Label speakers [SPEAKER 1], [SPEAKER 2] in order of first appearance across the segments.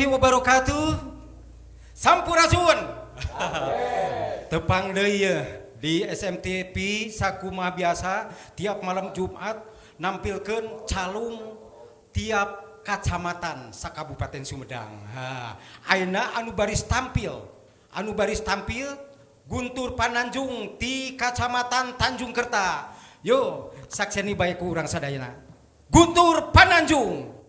[SPEAKER 1] Warahmatullahi wabarakatuh. Sampurasun. Tepang deui ye di SMTV sakumaha biasa tiap malam Jumat nampilkeun calung tiap kacamatan sakabupaten Sumedang. Ha, ayeuna anu baris tampil Guntur Pananjung ti Kacamatan Tanjung Kerta. Yo, sakseni bae ku urang sadayana. Guntur Pananjung.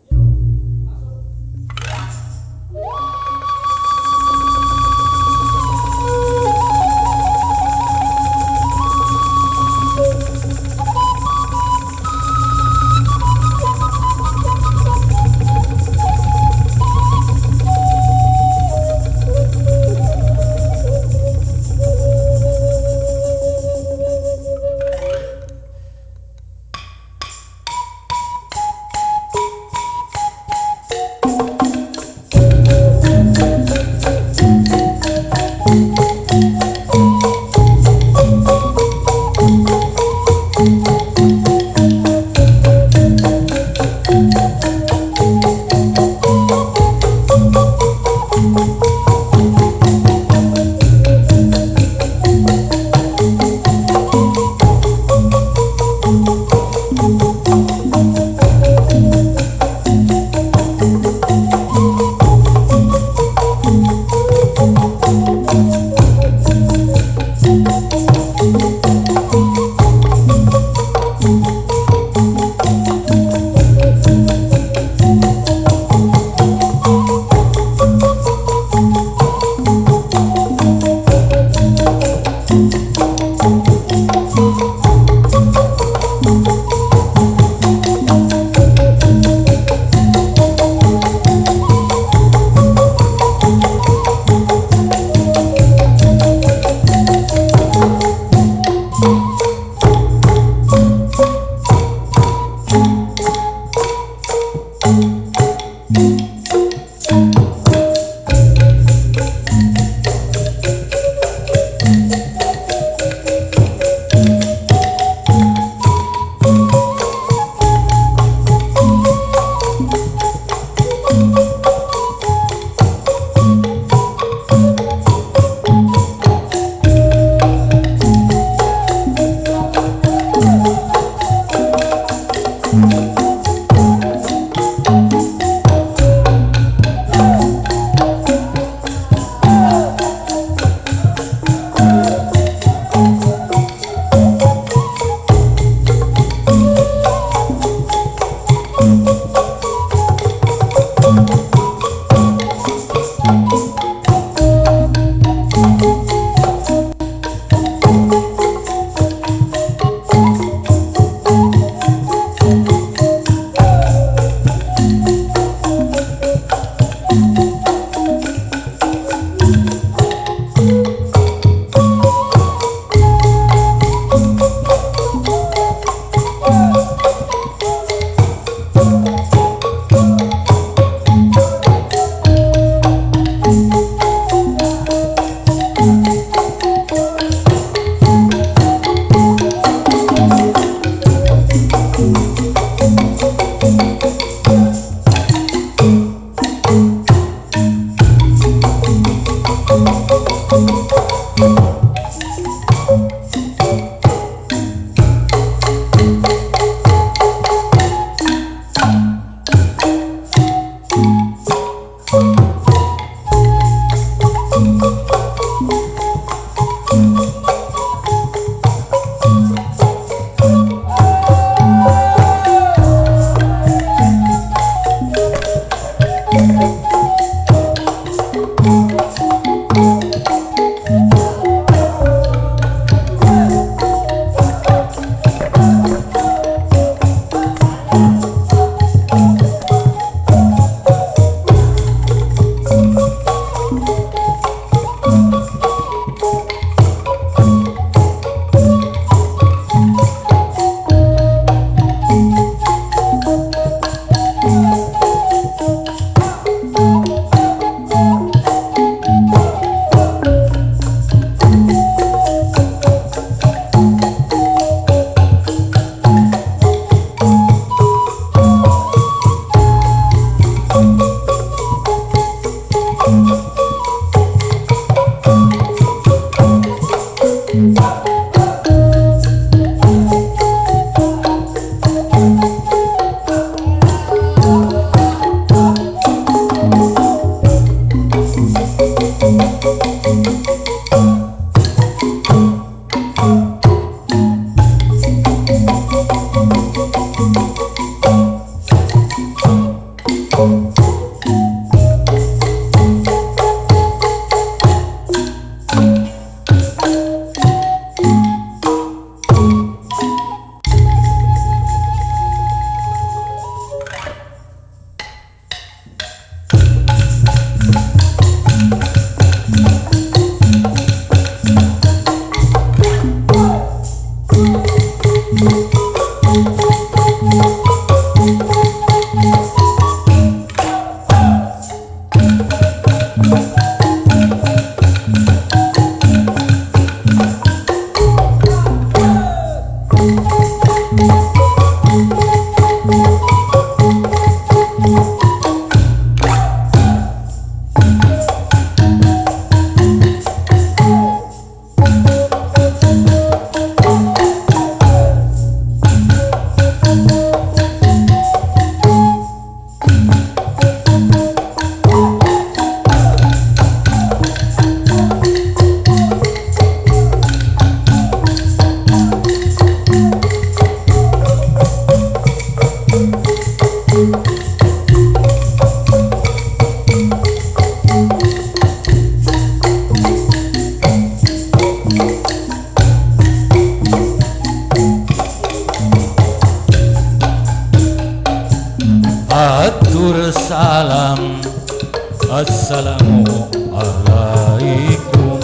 [SPEAKER 2] Assalamualaikum.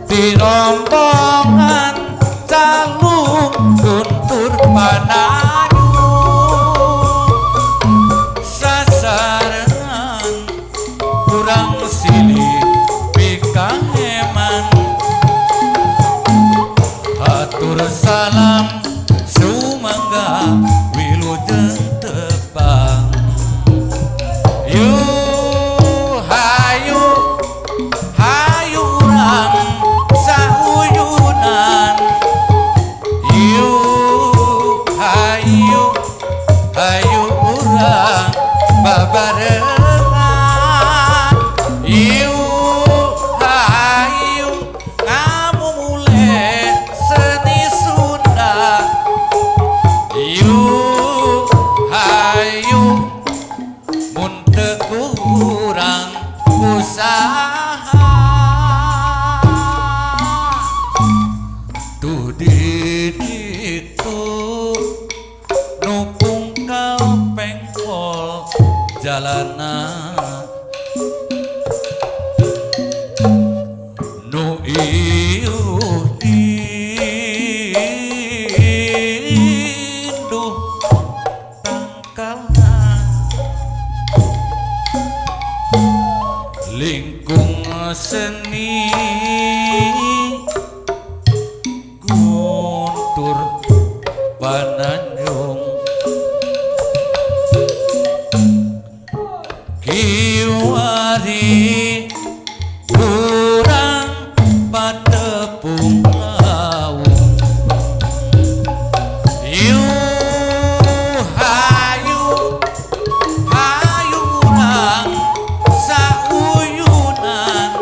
[SPEAKER 2] Di rombongan calung Guntur Pananjung sasaran kurang silih pikaheman hatur salam sumangga wilujeng tepang. Yu hayu hayu urang sauyunan. Yu hayu hayu urang babarengan. Yu hayu ngamumule seni Sunda. Yu hayu mun teu kurang usaha. Tuh di ditu nu pungkal pengkol jalana nu iuh dinduh tangkalna lingkung seni Guntur Pananjung kiwari urang patepung lawung. Yu hayu hayu urang sauyunan.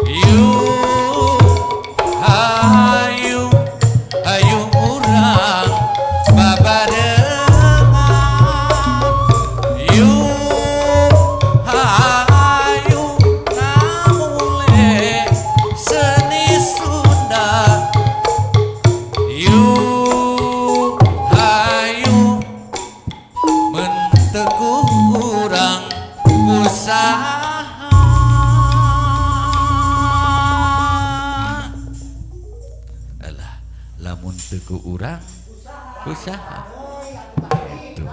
[SPEAKER 2] Yu hayu hayu urang babarengan. Yu hayu ngamumule seni Sunda. Yu hayu mun teu kurang usaha. Alah, lamun teu ku urang usaha gitu.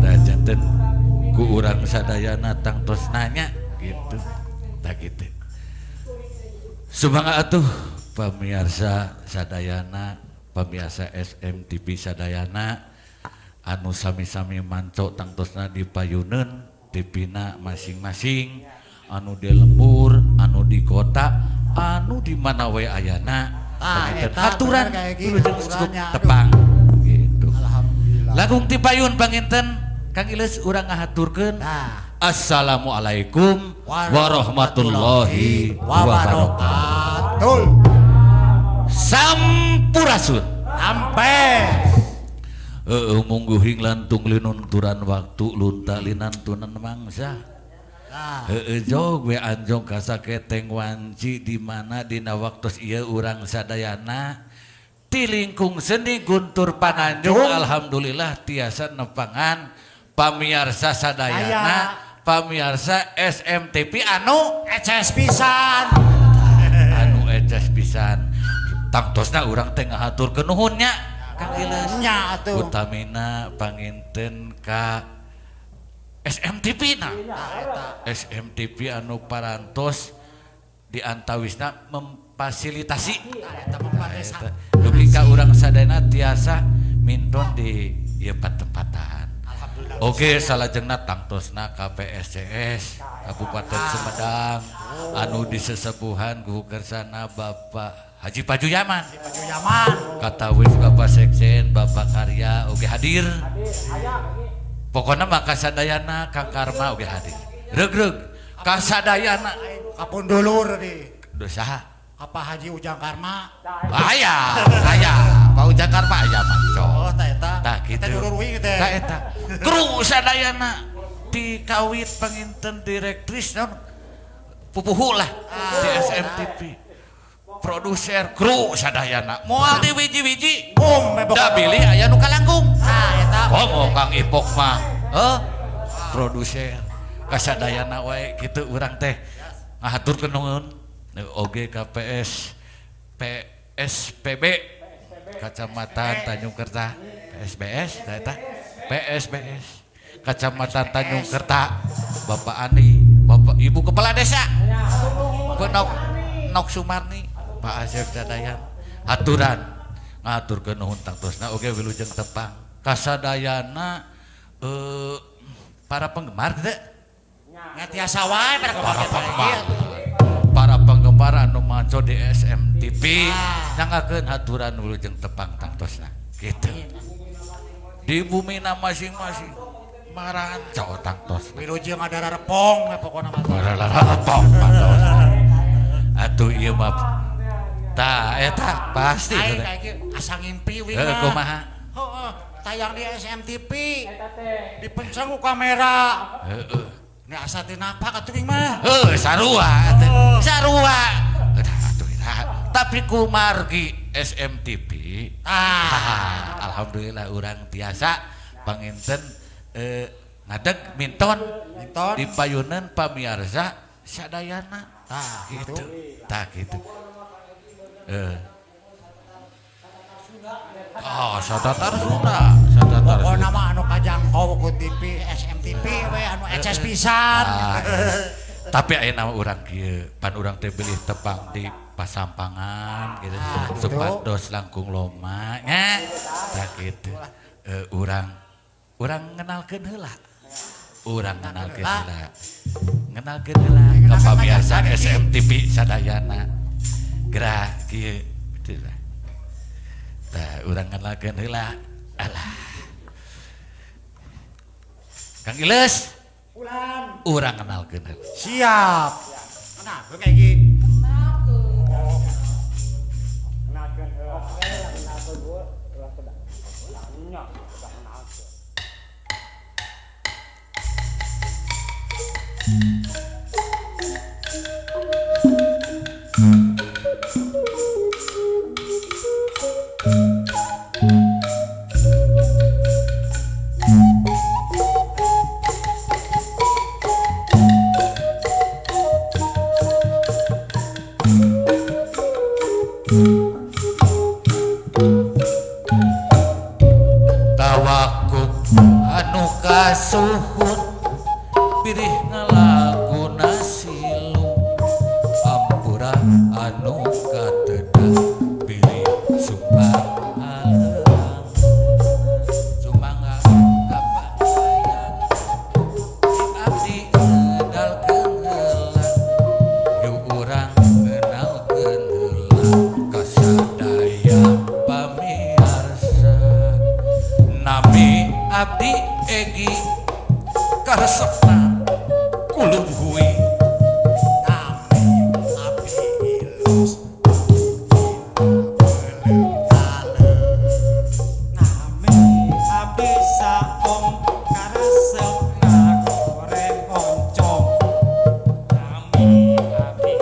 [SPEAKER 2] Tah janten ku urang sadayana tangtos nanya gitu. Tah kitu. Sumangga atuh pamiarsa sadayana, pamiarsa SMTV sadayana anu sami-sami manco tangtosna di payuneun TV-na masing-masing, anu di lembur, anu di kota, anu di mana we ayana.
[SPEAKER 3] Ah,
[SPEAKER 2] Panginten
[SPEAKER 3] eta
[SPEAKER 2] haturan
[SPEAKER 3] bener kayak gitu,
[SPEAKER 2] wilujeng cukup
[SPEAKER 3] haturannya, aduh.
[SPEAKER 2] tepang gitu.
[SPEAKER 3] Alhamdulillah.
[SPEAKER 2] Langkung ti payun panginten Kang Ileus urang ngahaturkeun.
[SPEAKER 3] Nah.
[SPEAKER 2] Assalamualaikum warahmatullahi wabarakatuh.
[SPEAKER 3] Betul.
[SPEAKER 2] Sampurasun.
[SPEAKER 3] Sampai.
[SPEAKER 2] Heeh mungguhing lantung linunturan waktu lunta linantunan mangsa.
[SPEAKER 3] Nah,
[SPEAKER 2] Heeh jog we anjong kasaketeng wanci di mana dina waktos ieu urang sadayana ti lingkung seni Guntur Pananjung alhamdulillah tiasa nepangan pamiarsa sadayana pamiarsa SMTV anu
[SPEAKER 3] eces pisan.
[SPEAKER 2] Anu eces pisan tangtosna urang teh ngahaturkeun nuhun nya Kang Ileus.
[SPEAKER 3] Nya atuh.
[SPEAKER 2] Utamina panginten ka SMTV na.
[SPEAKER 3] Nah, eta.
[SPEAKER 2] SMTV anu parantos di antawisna memfasilitasi
[SPEAKER 3] Nah, eta mempadesa.
[SPEAKER 2] eta dugi ka urang sadayana tiasa minton di ieu patempatan.
[SPEAKER 3] Alhamdulillah.
[SPEAKER 2] Oke, salajengna tangtosna KPSCS Kabupaten Sumedang anu disesepuhan ku kersana Bapak Haji Paju Yaman.
[SPEAKER 3] Baju Yaman.
[SPEAKER 2] Katawis Bapak Sekjen, Bapak Karya oge hadir. Pokoknya mah kasadayana Kang Karma oge hadir. Reug-reug kasadayana.
[SPEAKER 3] Kapun dulur di.
[SPEAKER 2] Duh saha?
[SPEAKER 3] Apa Haji Ujang Karma?
[SPEAKER 2] Aya, aya. Pak Ujang Karma aya manco.
[SPEAKER 3] Oh, tah eta.
[SPEAKER 2] Tah kitu.
[SPEAKER 3] Eta dulur uing teh.
[SPEAKER 2] Tah eta. Kru sadayana di kawit panginten direktris naon pupuhu lah di SMTV. Produser kru sadayana. Moal di wiji-wiji.
[SPEAKER 3] Bum, mebok.
[SPEAKER 2] Da bilih aya nu kalangkung.
[SPEAKER 3] Nah, eta.
[SPEAKER 2] Komo Kang Ipok mah. Heuh. Produser kasadayana wae kitu urang teh ngahaturkeun nuhun oge KPS PSPB Kacamatan Tanjung Kerta PSBS eta PSBS Kacamatan Tanjung Kerta Bapak Andi Bapak Ibu Kepala Desa Nok Nok Sumarni Pak Asep Sadayan aturan ngaturkeun nuhun tangtosna oge wilujeng tepang kasadayana para penggemar teh
[SPEAKER 3] nya tiasa wae
[SPEAKER 2] para penggemar anu manco di SMTV nyangakeun aturan wilujeng tepang tangtosna kitu di bumina masing-masing maranco tangtosna
[SPEAKER 3] wilujeng ada rarepong we pokona mah
[SPEAKER 2] rarepong tangtosna atuh ieu mah tah eta pasti
[SPEAKER 3] asa ngimpi we
[SPEAKER 2] heuh kumaha
[SPEAKER 3] heuh tayang di SMTV dipenceng ku kamera
[SPEAKER 2] heuh
[SPEAKER 3] ini asa teu napak atuh wing mah
[SPEAKER 2] heuh sarua atuh sarua atuh tapi kumargi SMTV alhamdulillah urang tiasa panginten ngadeg minton di payunan pamiarsa sadayana
[SPEAKER 3] tah
[SPEAKER 2] gitu tah gitu oh sadatar Sunda sadatar
[SPEAKER 3] pokona mah anu kajangkau ku TV SMTV we anu eces pisan
[SPEAKER 2] tapi ayeuna mah urang kieu pan urang teh bilih tepang di pasampangan gitu supados langkung loma nya tah kitu urang urang ngenalkeun heula urang ngenalkeun heula ngenalkeun heula ka pamirsa SMTV sadayana gerah kieu kitu lah tah urang ngenalkeun heula alah Kang Iles
[SPEAKER 3] ulang
[SPEAKER 2] urang kenalkeun heula
[SPEAKER 3] siap kenalkeun kayak gini
[SPEAKER 1] kenalkeun heula kenalkeun ulah kedah nya udah kenalkeun
[SPEAKER 2] Tawakub anu kasuhun pirih ngalaguna silung ampura anu katedah pirih sumbang aleang sumangga kapayan abdi ngedalkeun heula yu urang ngenalkeun heula kasadaya pamiarsa nami abdi Egi karesepna kulub hui
[SPEAKER 3] nami abdi Ilus
[SPEAKER 1] nami abdi Saom karesepna goreng oncom nami abdi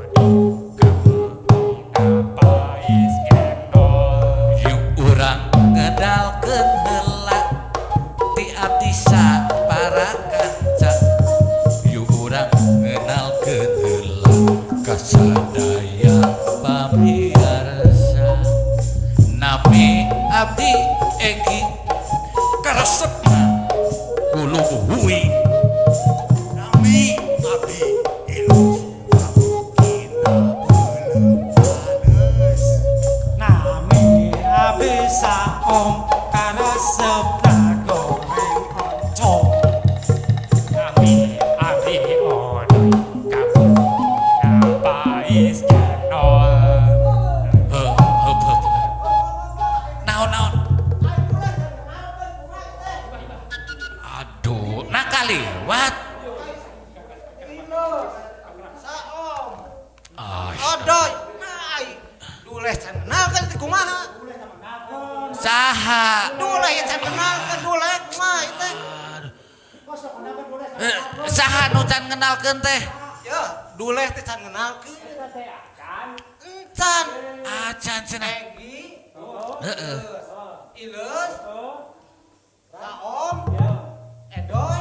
[SPEAKER 1] Odo karesepna pais gendol
[SPEAKER 2] yuk urang ngedalkeun heula ti abdi sapara kaca yuk urang ngenalkeun heula kasadaya pamiarsa nami abdi Egi karesepna kulub hui
[SPEAKER 3] nami abdi Ilus
[SPEAKER 1] nami abdi Saom karesepna goreng oncom nami abdi Odo karesepna pais gendol
[SPEAKER 2] heup heup naon naon aduh nakaliwat
[SPEAKER 4] Odoy, nah, duleh can kenalkeun teh kumaha?
[SPEAKER 2] Saha?
[SPEAKER 4] Duleh ya can kenalkeun, duleh kumaha ieu teh?
[SPEAKER 2] Saha nu can ngenalkeun teh?
[SPEAKER 4] Ya, duleh teh can ngenalkeun. Encan.
[SPEAKER 2] Acan cenah.
[SPEAKER 4] Egi.
[SPEAKER 2] Heeh.
[SPEAKER 4] Ileus. Saom. Edoy.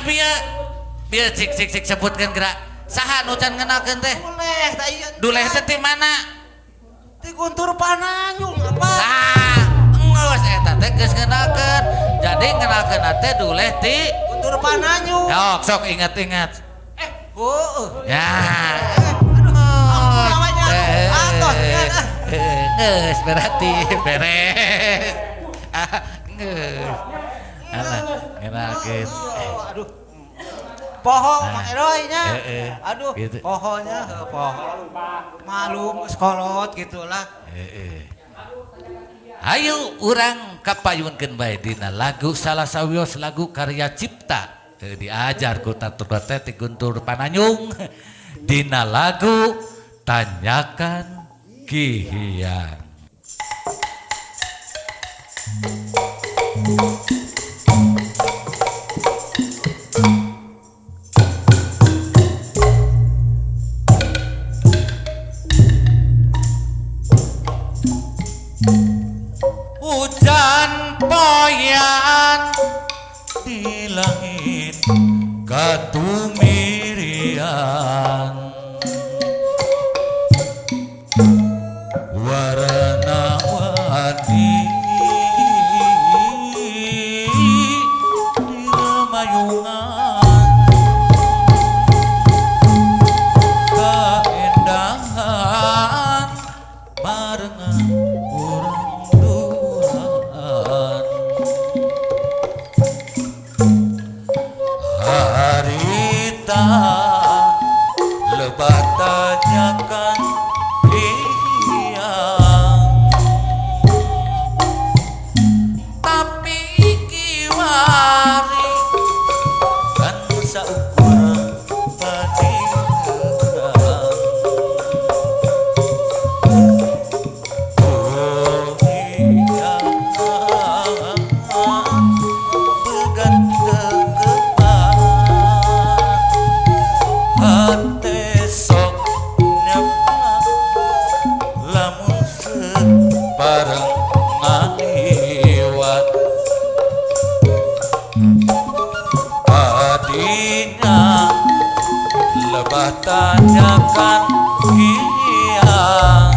[SPEAKER 2] Abi ya. Bieu cik cik cik sebutkeun geura. Saha nu can ngenalkeun teh?
[SPEAKER 4] Duleh tah ieu.
[SPEAKER 2] Duleh teh ti mana?
[SPEAKER 4] Ti Guntur Pananyung apa?
[SPEAKER 2] Tah, geus eta teh geus ngenalkeun. Jadi ngenalkeun teh Duleh ti
[SPEAKER 4] Guntur Pananyung.
[SPEAKER 2] Sok sok ingat-ingat.
[SPEAKER 4] Heueuh.
[SPEAKER 2] Ya.
[SPEAKER 4] Aduh, namanya. Atos,
[SPEAKER 2] Geus berarti beres. Ah, geus. Alah, ngenalkeun.
[SPEAKER 4] Aduh. Poho
[SPEAKER 2] Nah.
[SPEAKER 4] Mang Eroy nya. Aduh,
[SPEAKER 2] Gitu.
[SPEAKER 4] pohonya heuh, poho. Malum sekolot gitulah.
[SPEAKER 2] Heeh. Ayo urang kapayunkeun bae dina lagu salah sawios lagu karya cipta. Teu diajar ku tatur teh ti Guntur Pananyung dina lagu Tanyakan Ki Hyang. Hujan poyan di langit katumirian warna-warni di remayungan kaendangan barengan urang duaan harita lebat tanyakan Hyang tapi kiwari kan saukur paningkeun. Oh Hyang berganteng hate sok nyepak lamun bareng ngaliwat tadinya lebah tanyakan Hyang.